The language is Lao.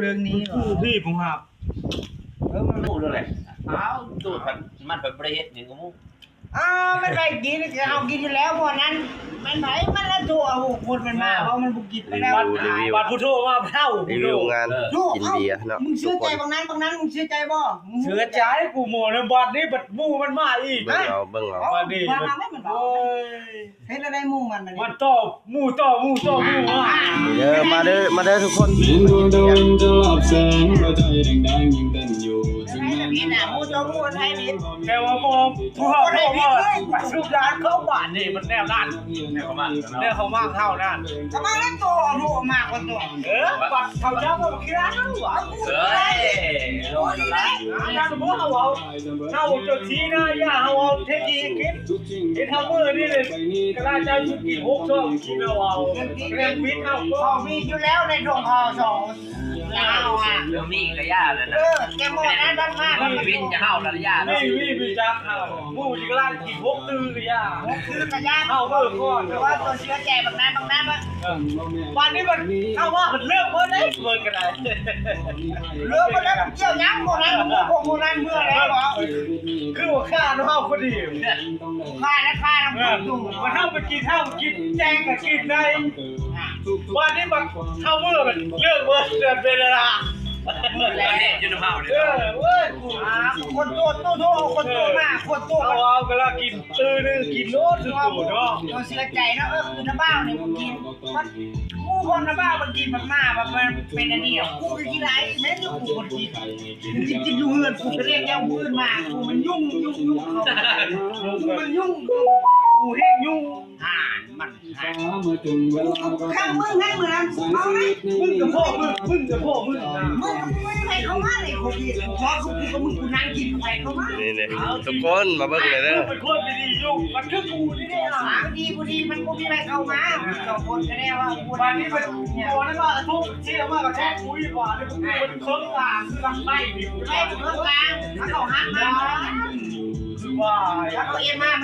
ເລື່ອງນີ້ ຜູ້ທີ່ຜູ້ຮັບ ເອີ ມັນຮູ້ແລ້ວແຫຼະ. ອ້າວ ໂຕພັດ ມັນພັດບໍ່ໄດ້ເຮັດຫຍັງກັບໝູ່. ອ້າວ ມັນໄປກິນ ເຮົາກິນຢູ່ແລ້ວ ພວກນັ້ນ ແມ່ນໃຜມັນລະໂທ ເອົາຄົນມັນມາ ເອີ ເວົ້າມັນບໍ່ກິນໄປແລ້ວ. ບັດ ບັດຜູ້ໂທມາ ເຖົ້າ ຣີວິວງານ ເອີ ກິນເບຍເນາະ ມຶງເຊື່ອໃຈບັກນັ້ນ ບັກນັ້ນ ມຶງເຊື່ອໃຈບໍ່? ມຶງເຊື່ອໃຈ ກູໝໍນຳບັດນີ້ ບັດໝູ່ມັນມາອີກ. ເບິ່ງເອົາ ເບິ່ງເອົາ ບັດນີ້ ວ່າມັນ ມັນ ໂອ້ຍ ເຮັດແນວໃດໝູ່ມັນ ມັນຕໍ່ໝູ່ ຕໍ່ໝູ່ ຕໍ່ໝູ່ມາ. ເດີ ມາເດີ ມາເດີທຸກຄົນ ແມ່ນດວງດາວອັບແສງ ຫົວໃຈແດງໆຍັງເຕັ້ນຢູ່ ແຕ່ວ່າບໍ່ ຜູ້ເຮົາບໍ່ໄດ້ຜິດເລີຍ ປະສົບການເຂົ້າບ້ານນີ້ ມັນແນວນັ້ນ ແນວເຂົ້າມາ ແນວເຂົ້າມາເຮົານັ້ນ ກະມາແລ້ວໂຕ ເອົາລູກອອກມາກ່ອນໂຕ. ເອີ ບັດເຂົາເຈົ້າບໍ່ເຄີຍເອົາ ເອີຍ ອັນນັ້ນບໍ່ເຮົາເວົ້າ ເຮົາຈົນຊີ້ນະ ຢ່າເຮົາເອົາເທັກນິກກິນ ເຮັດເຮົາມື້ນີ້ເລີຍ ກະລາເຈົ້າຊຸດກິນຫົກຊອງກິນເອົາ ເອົາແມ່ນວິດເຮົາ ເຂົາມີຢູ່ແລ້ວໃນຖົງເຂົາສອງ ລາວອະ ເອີ ມີກະຢ່າແລ້ວນະ ເອີ ແກໝໍນັ້ນບັດມາ ມີວິດຈະເຮົາລະຢ່າເນາະ ມີ ມີ ມີຈັກເຮົາ ໝູ່ຈິກະລາກິນຫົກຕື້ກະຢ່າ ຫົກຕື້ກະຢ່າ ເຮົາເບິ່ງກ່ອນ ແຕ່ວ່າຕົວເຊື່ອໃຈບັກນັ້ນ ບັກນັ້ນ ເອີ ບາດນີ້ມັນເຂົ້າມາເພິ່ນເລືອກເບິດເດ້ ເບິ່ງກະໄດ້ ເລືອກເບິດແລ້ວ ກ່ຽວຫຍັງ ພວກນັ້ນ ພວກນັ້ນເມືອແລ້ວ ຄືວ່າຂ້ານຳເຮົາຄົນດຽວ ຂ້າແລ້ວຂ້ານຳ ເອີ ເຮົາໄປກິນ ເຮົາກິນແຈ້ງກະກິນໄດ້ ບາດນີ້ບັດເຮົາເມືອເພິ່ນເລືອກເບິດ ເປັນລະ ເອີ ເອີ ໂອ້ຍ ອ່າ ຄົນໂຕ ໂຕ ໂຕ ຄົນໂຕມາ ຄົນໂຕ ເອົາ ເອົາກະລະກິນ ຕື່ນໜຶ່ງກິນໂລດ ຄືໂຕເນາະ ເຮົາເຊື່ອໃຈເນາະ ເອີ ຄືນ້າບ່າວນີ້ບໍ່ກິນ ໝູ່ພວກນ້າບ່າວບໍ່ກິນ ມັນມາ ມັນເປັນອັນນີ້ ກູຄືຂີ້ໄລ່ ແມ່ນຢູ່ກູບໍ່ກິນ ກິນ ກິນຢູ່ເຮືອນ ກູກະເຮັດຫຍັງມື້ອື່ນມາ ກູມັນຫຍຸ້ງ ຫຍຸ້ງ ຫຍຸ້ງ ກູມັນຫຍຸ້ງ ຫຍຸ້ງ ຫຍຸ້ງ ຫານມັນ ຫານ ຂ້າງມຶງຫັ້ນ ມື້ນັ້ນ ເອົານະ ມຶງກະພໍ່ມຶງ ມຶງກະພໍ່ມຶງ ມຶງ ໃຜເຂົ້າມາໃນໂຄວິດ ພໍ່ກູກັບມຶງ ກູນັ່ງກິນ ໃຜເຂົ້າມາ ນີ້ໆ ທຸກຄົນມາເບິ່ງແດ່ເດີ ເປັນຄົນດີໆຢູ່ ມັນຄືກູນີ້ເດ້ ຫາງດີບໍ່ດີ ມັນບໍ່ມີໃຜເຂົ້າມາ ສອງຄົນກະແນ່ວ່າ ບາດນີ້ມັນ ໂອ້ ນັ້ນວ່າທຸກທີ່ມາກະແທກກູອີກວ່າ ມັນເຄິ່ງກາງ ຄືລັກໄມ້ນີ້ ແມ່ນເຄິ່ງກາງ ມັນເຂົ້າຮັກມາ ຄືວ່າ ແລ້ວເຂົາເອັນມາ ມັນ